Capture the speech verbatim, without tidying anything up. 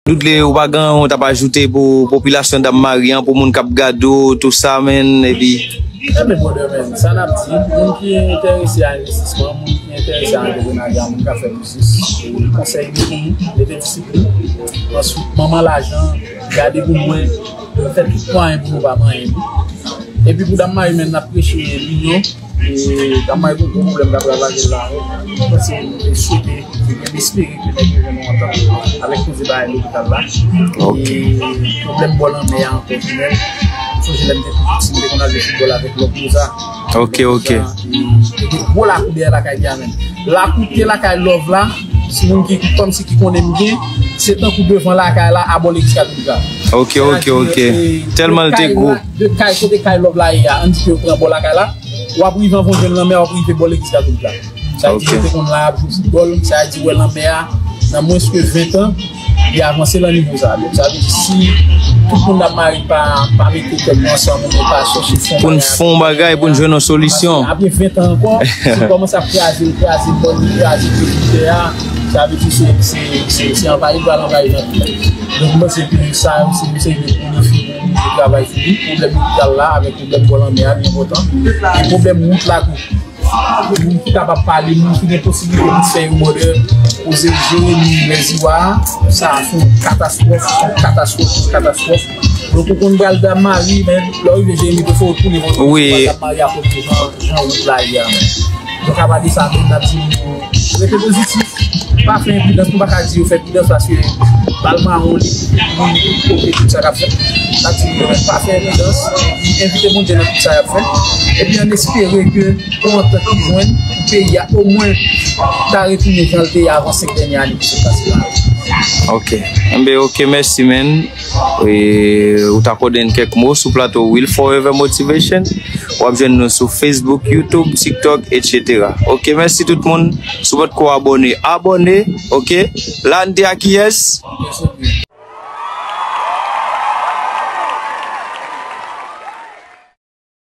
Dudley, ou pa gen anyen w t ap ajoute pou popilasyon Dam Mari an, pou moun k ap gade w, tou sa, menn, epi Ebyen, brother, menn, sa n ap di, moun ki enterese a envestisman, moun ki enterese a antreprenarya, moun k ap fè biznis, konsèy li pou nou, mete disiplin, answit, manman lajan, gade pou mwen, fè tout mwayen pou nou pa manyen li. Epi pou Dam Mari, menn, n ap preche linyon, e Dam Mari gen gwo pwoblèm k ap ravage l la, mwen panse, mwen swete, mwen espere ke nèg yo jwenn yon antant avèk koze bagay lopital la. Ok. E pwoblèm bò lanmè a ankò, Jimèl. M sonje lè m te tou piti, m te konn al jwe foutbòl avèk Lòk Moza. Ok, ok. Sa, e, e gen gwo lakou dèyè lakay li a menm. Lakou ki te lakay Love la, si moun ki, kòmsi ki konnen m byen, se tankou devan lakay la, abò legliz Katolik la. Ok, ok, ok. Tèlman l te gwo. De kay, kote kay Love la ye a, ann di ke yo pran bò lakay la, w ap rive anvan w jwenn lanmè a, w ap rive bò legliz Katolik la. Sa vle di, ok, yo te konn la ap jwe foutbòl, sa vle di, wè lanmè a, nan mwens ke ven tan, li avanse nan nivo sa. Donk, sa vle di, si tout moun Dam Mari pa, pa mete tèt nou ansanm, nou pa chèche fè yon pou n bagay fè yon bagay, pou n jwenn yon solisyon. Apre ven tan ankò, si kòmanse ap kraze l, kraze l, bòn li kraze, kraze tè a, sa vle di, se, se, se, se anvayi l pral anvayi nan tou. Donk, mwen panse ke sa, se yon seri de pwodui fini, nou travay sou li. Pwoblèm lopital la, avèk pwoblèm bò lanmè a, li enpòtan. E pwoblèm wout la tou. Moun ki kapab pale, moun ki gen posiblite pou fè yo bòdè, koze Jeremi, Lèziwa, sa a se yon katastwòf, se yon katastwòf, se yon katastwòf. Donk, ou konn pral Dam Mari, men lè w rive Jeremi, tou fò w tounen, wi, Dam Mari a kote jan, jan wout la ye a, men. Donk, apa de sa, men, n ap di moun yo, rete pozitif, pa fè enpridans, nou pa ka di yo fè enpridans, paske bal mawon, li, li, li kote tout sa k ap fèt. N ap di moun yo, pa fè enpridans, epi envite Bondye nan tout sa y ap fè. Epi ann espere ke yon antant ki jwenn pou peyi a, omwen, ta retounen jan l te ye avan senk dènye ane ki sot pase la yo. Ok. Enben, ok, mèsi, man. E, ou ta konnen kèk mo sou plato Will Forever Motivation. W ap jwenn nou sou Facebook, YouTube, TikTok, et cetera. Ok, mèsi tout moun. Si w potko abòne, abòne. Ok. La, n te ak kiyès?